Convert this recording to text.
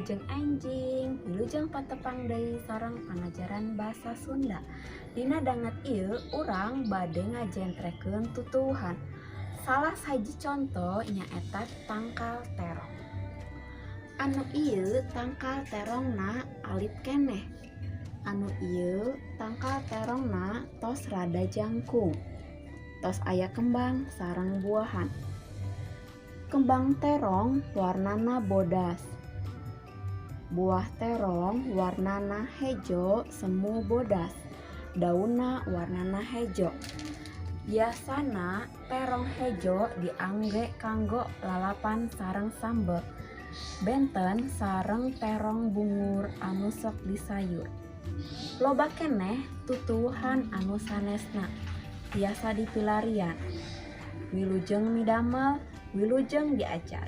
Wilujeng enjing, wilujeng patepang deui sareng pangajaran basa Sunda. Dina danget ieu urang bade ngajentrekeun tutuwuhan. Salah sahiji conto nyaeta tangkal terong. Anu ieu tangkal terongna alit keneh. Anu ieu tangkal terongna tos rada jangkung. Tos aya kembang sareng buahan. Kembang terong warnana bodas. Buah terong warnana hejo semu bodas. Daunna warnana hejo. Biasana terong hejo diangge kanggo lalapan sareng sambel. Benten sareng terong bungur anu sok disayur. Loba keneh tutuwuhan anu sanesna tiasa dipilarian. Wilujeng midamel, wilujeng diajar.